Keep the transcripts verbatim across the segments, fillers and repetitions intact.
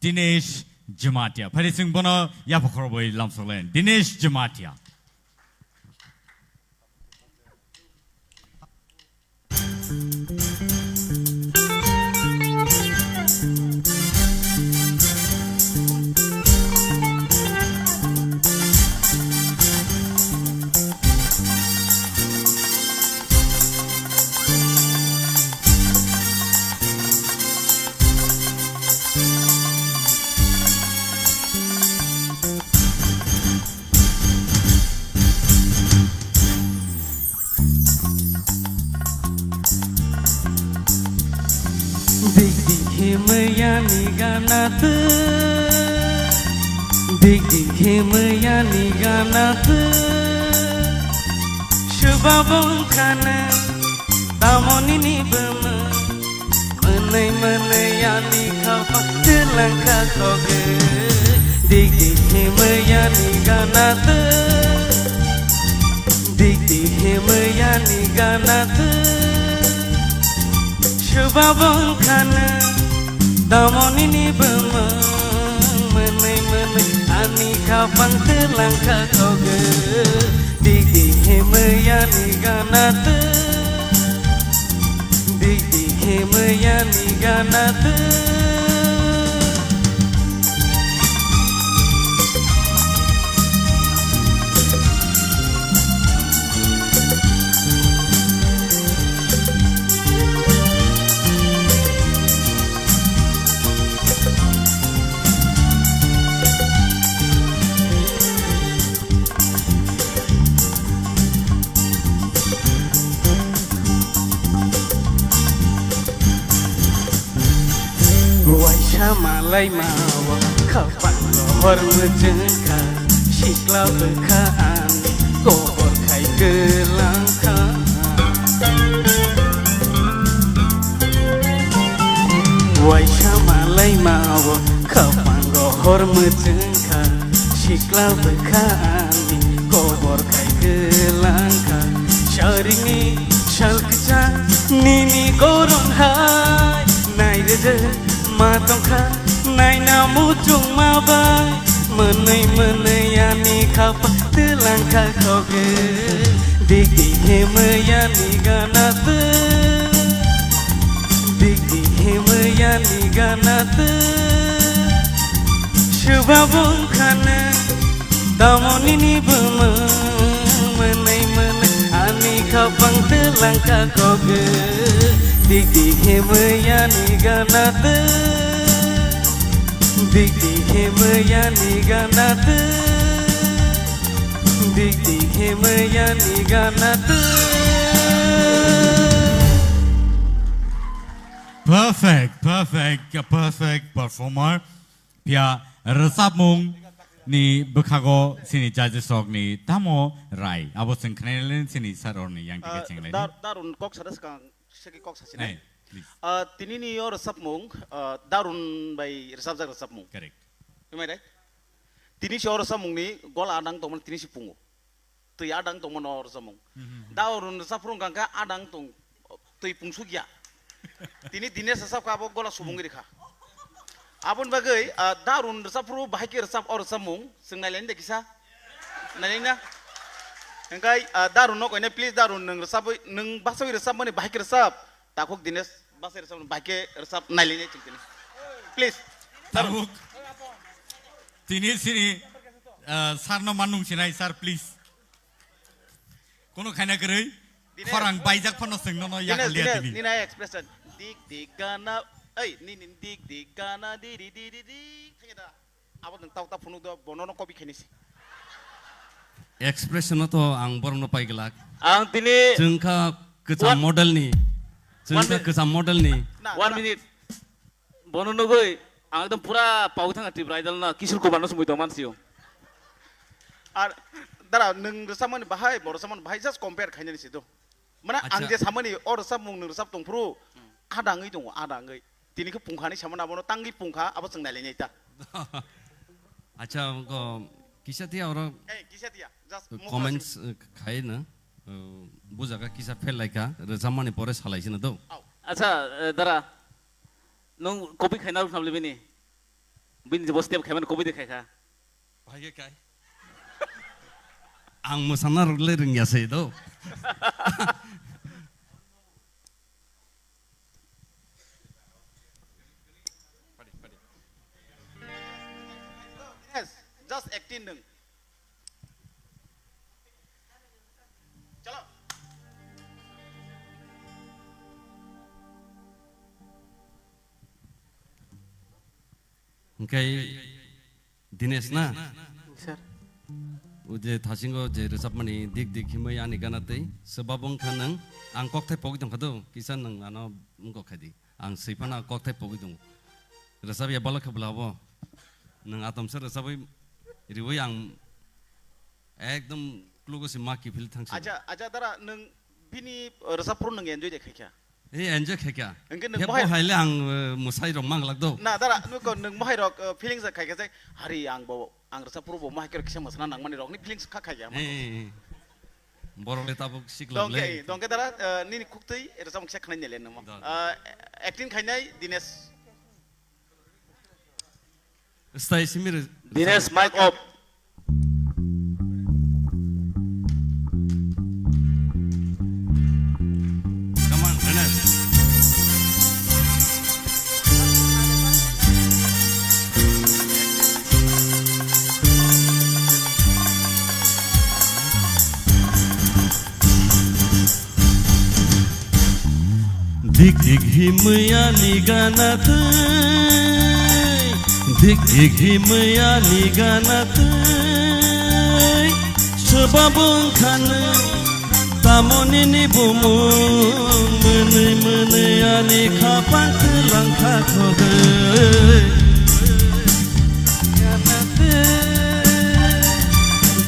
Dinesh Jamatia. Phai di chwng bono yapha khorobwi lamsok lai. Dinesh Jamatia. Dik dik himaya ni gana tu, dik dik himaya ni gana tu, suba bongkana tamoni ni bama. Mwnwi mwnwi ani khaphang twlang kha khogwi. Dik dik himwi ani gana twi. Dik dik himwi ani gana twi. Suba bongkhana damoni ni bwmwng. Mwnwi mwnwi ani khaphang twlang kha khogwi. Dik dik himwi ani gana twi. Dik dik himwi ani gana twi. Waisa malai mao khapango hor mwchwngkha, sikla bwkha ani kobor khai kwlangkha. Waisa malai mao khapango hor mwchwngkha, sikla bwkha ani kobor khai kwlangkha. Saringni sal kwchang nini goron hai, nai rwjak ma tongkha, naina muchungma bai. Mwnwi mwnwi ani khapa twlang kha khogwi. Dik dik himwi ani gana twi. Dik dik himwi ani gana twi. Suba bongkhana tamoni ni bwmwng. Mwnwi mwnwi ani khapang twlang kha khogwi. Dik dik himwi ani gana twi. Dik dik himwi ani gana twi. Dik dik himwi ani gana twi. Perfect, perfect, a perfect performer. Phiya rwchapmung ni bwkhago chini judges rok ni tamo rai? Abo chwng khnailai chini sir rok ni yang tike Ah, chenglaini. Dar-, Darun kok sada swkang, segi kok sasi nai. Nai, please. Ah, tini ni o rwchapmung, ah, Darun bai rwchapjak rwchapmung. Correct. Himai dai? Tini si o rwchapmung ni gola adang tongmani tini si pungo. Twi adang tongmano rwchapmung. Mhm. Darun rwchapmung hwnkha khe adang tong, twi pungsuk ya. Tini Dinesh rwchapkha abo gola subungwi rikha. Aboni bagwi, ah, Darun rwchapmung bahai khe rwchap o rwchapmung. Chwng nailaini de kisa. Nailaini na? Hwnkhe, ah, Darun no koine, please, Darun, nwng rwchapwi, nwng basawi rwchapmani bahai khe rwchap. Takhuk Dinesh, bwsai rwchapmani bahai khe rwchap nailaini chwng tini. Please. Takhuk. Tini sini, ah, sir no manung sinai, sir, please. Kono khaina kwrwi, Dinesh. Khorang baijak phano chwng nono Dinesh, yakliya Dinesh, tini. Nini expression. Dik dik gana, ei, nini dik dik gana, di di di di di. Thangya da. Abo nwng tau ta phunuk do, bono no copy khaini se. Expression no to ang borok no pai glak. Ang tini Chwng kha kwcham one model ni. Chwng one kha minute. Kwcham model ni. Na, One na. Minute. Bono nugui ang ekdom pura pau thanga Tripura Idol no Kishore Kumar no sumui tong man sio. Ar dara nwng rwchapmani bahai, bo rwchapmani bahai just compare khainani se do. Mane ang Acha. Je samani o rwchapmung nwng rwchap tongphuru, ada wngwi tongo, ada wngwi. Tini khe pungkha hinwi samani abono tangwi pungkha, abo chwng nailainai ta. Acha, ko kisa tiya oro Eh, kisa tiya, just mokha comments, sung. Eh, khai na, eh, bujaka kisa fail laikha, rwchapmani pore salai sino do. Au. Acha, eh, dara, nwng copy khaina rwkhnam le bini? Bini bo step khaimani kubui de khaikha. Hai khe kai. Ang mwsana rwgwlai rwngya se do. Yes, just acting nwng. Chalo. Hwnkhe Dinesh na? Sir. O je thasingo je rwchapmani dik dik himwi ani gana twi swbabo wngkha nwng. Ang kokthai pogwi tongkha do, kisa nwng ano wngkok khai di. Ang swi phano kokthai pogwi tongo. Rwchapya bwla khe bwla bo. Nwng atomsa rwchapwi riwi ang ekdom klugo se ma kiphil thangsi. Acha, acha dara nwng bini rwchap phuru nwng enjoy de khaikha. Ei enjoy khaikha. Hwnkhe nwng mohai haile ang, eh, mwsai rok manglak do. Na dara nwng ko nwng mohai rok, eh, feelings khaikha se hari ang bo ang rwchap phuru bo mohai khe kisa mwsana nangmani rokni feelings kha khaikha. Ei, ei, ei. Borok le tabuk sikla dongke, le. Dongke dara, eh, nini khuktwi rwchap kisa khnai nele nwng. Da, da. Eh, acting khainai Dinesh. Stay simi re-, Dinesh, mic off. Come on, Dinesh. Dik dik himwi ani gana twi, dik dik himwi ani gana twi. Swbabo wngkha nwng, tamo nini bumung, mwnwi mwnwi ani khapang twlang kha khogwi.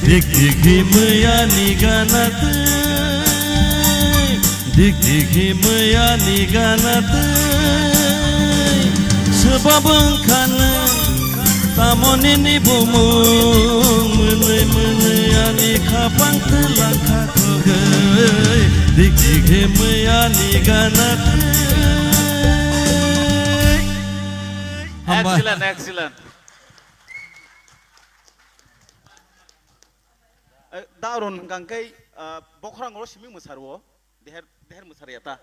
Dik dik himwi ani gana twi, dik dik himwi ani gana twi. Swbabo wngkha nwng, tamo nini bumung, mwnwi mwnwi ani khapang twlang kha khogwi. Dik dik himwi ani gana twi. Hambai. Excellent, excellent. Eh, da Arun hwnkha khe, ah, bokhorang oro simi mwsarwo, deher, deher mwsarya ta.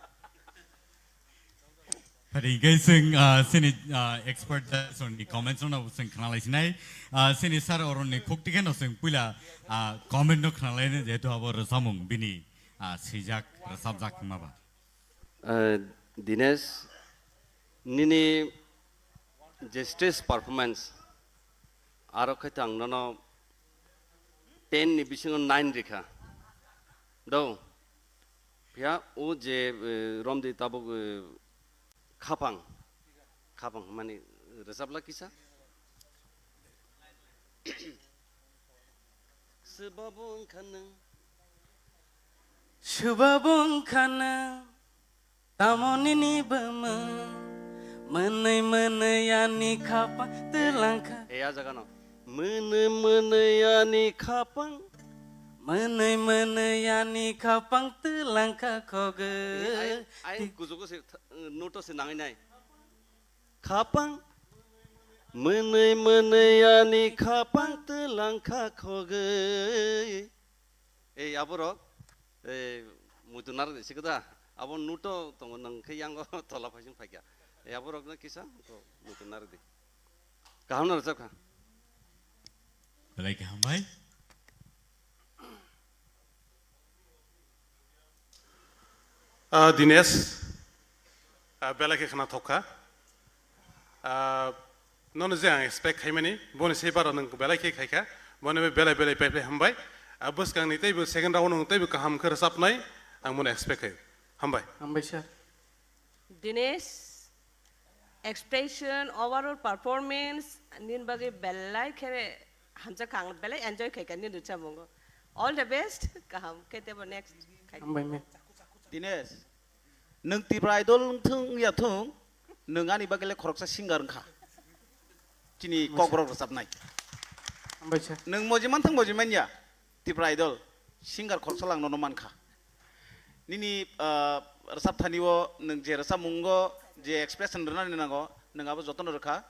Phari khe chwng, ah, chini, ah, expert judge ni comments no chwng khnalai sinai. Ah, chini sir Arun ni khuk tikhe no chwng puila, ah, comment no khnalai ni, jehetu abo rwchapmung bini, ah, swijak, rwchapjak hwnma ba. Eh, Dinesh, nini je stage performance, aro khe to ang nono ten ni bisingo nine rikha. Do, phiya o je, eh, romdi tabuk, eh, khapang, khapang hwnmani rwchapla kisa. Swbabo wngkha nwng. Swbabo wngkha nwng. Tamo nini bumung. Mwnwi mwnwi ani khapang twlang kha. E, a jaga no. Mwnwi mwnwi ani khapang. Mwnwi mwnwi ani khapang twlang kha khogwi. E, ai, ai, kujugo se, th-, noto se nangnai. Khapang. Mwnwi mwnwi ani khapang twlang kha khogwi. Ei, aborok, ei, muitu narwk di, sikada, abo nuto tongo, nang khe yango tola phaising phaikha. Ei, aborokno kisa muitu narwk di. Kaham no rwchapkha. Belai kaham bai. Ah, Dinesh, ah, belai khe khna thok kha. Ah, nono je ang expect khaimani, boni se baro nwng belai khe khaikha, boni bai belai belai paiphai hambai. Ah, bwskangni teibo second round nwng teibo kaham khe rwchapnai, ang bono expect khai. Hambai. Hambai, sir. Dinesh, expression, overall performance, nini bagwi belai khe hamjak kha, ang belai enjoy khaikha nini rwchapmungo. All the best, kaham khe teibo next khai. Hambai, ma'am. Dinesh, nwng Tipra Idol wng thung ya thung, nwng ani bagwi le khoroksa singer wngkha. Chini Hambai, sir. Kokborok rwchapnai. Hambai, sir. Nwng moji man thung, moji man ya. Tipra Idol, singer khoroksa lang nono mankha. Nini, ah, rwchapthani o nwng je rwchapmungo, je expression rwnani nango, nwng abo jotono rwkha.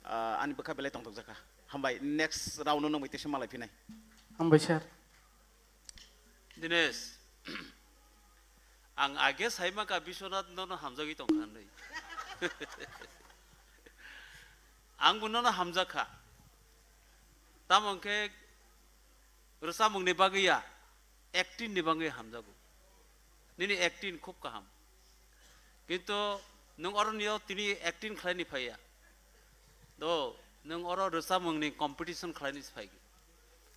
Ah, ani bwkha belai tongthokjakha. Hambai, next round no nungbai teisa malai phinai. Hambai sir. Dinesh, ang age saima ka Biswanath nono hamjagwi tongkha hinwi. Ang bo nono hamjakha. Tamo hwnkhe rwchapmungni bagwi ya, acting ni bagwi hamjago. Nini acting khub kaham. Kintu nwng oro nio tini acting khlaini phaiya. Do, nwng oro rwchapmungni competition khlaini se phaigwi.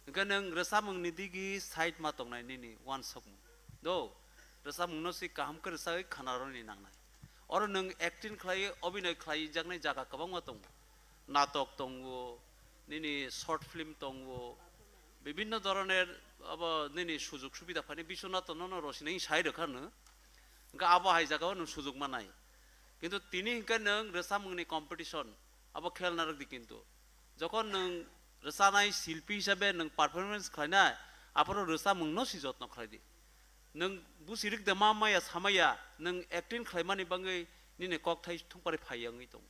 Hwnkhe nwng rwchapmungni digi side ma tongnai nini uansukmung. Do, rwchapmungno se kaham khe rwchagwi khwnarwni nangnai. Oro nwng acting khlai, obhinoi khlaijaknai jaga kwbangma tongo. Natok tongo, nini short film tongo, bibhinno dhoroner abo nini sujog subida phani Biswanath nono rosina wng sai rwkha nwng. Hwnkhe abo hai jagao nwng sujog manai. Kintu tini hwnkhe nwng rwchapmungni competition, abo khel narwk di kintu. Jokhon nwng rwchanai silpi hisabe nwng performance khlainai, aphuru rwchapmungno si jotno khlai di. Nwng busi rwk de ma maya samaya, nwng acting khlaimani bagwi nini kokthai thungpari phai wngwi tongo.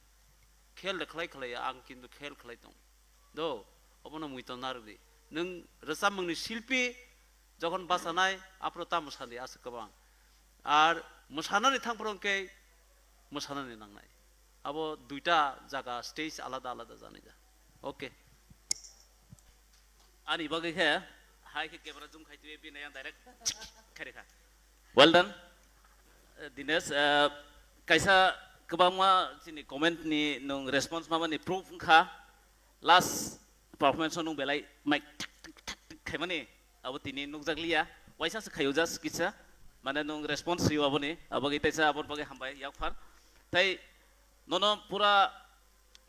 Khel de khlai khlai ang kintu khel khlai tongo. Do, obono muiton narwk di. Nwng rwchapmungni silpi jokhon bachanai, aphuru tamo sadi aswk kwbang. Ar mwsanani thangphuru hwnkhe mwsanani nangnai. Abo duita jaga stage alada alada janai ja. Okay. Ani bagwi khe hai khe camera zoom khai twi bini yang direct khairi kha. Well done, uh, Dinesh. Uh, kaisa kwbangma chini comment ni nwng response mamani proof wngkha. Last performance o nwng belai mic thak thak thak thak khaimani abo tini nukjakliya. Waisa se khaio just kisa, mane nwng response rio aboni, abo bagwi taisa aboni bagwi hambai yakphar. Tai nono pura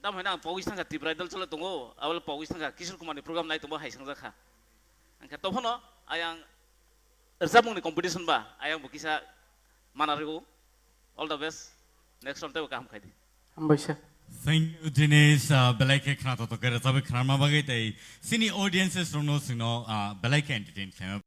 dam haino ang pogwi sangkha Tripura Idol chole tongo, abo pogwi sangkha Kishore Kumar ni program nai tongo hai sangjak kha. Angkhe tophano ayang rwchapmungni competition ba, ayang bo kisa mana rwgo. All the best. Next round teibo kaham khai di. Hambai sir. Thank you, Dinesh. Ah, belai khe khna totok khe rwchapwi khnarma bagwi tei chini audiences rokno chwngno, ah, belai khe entertain khlaima.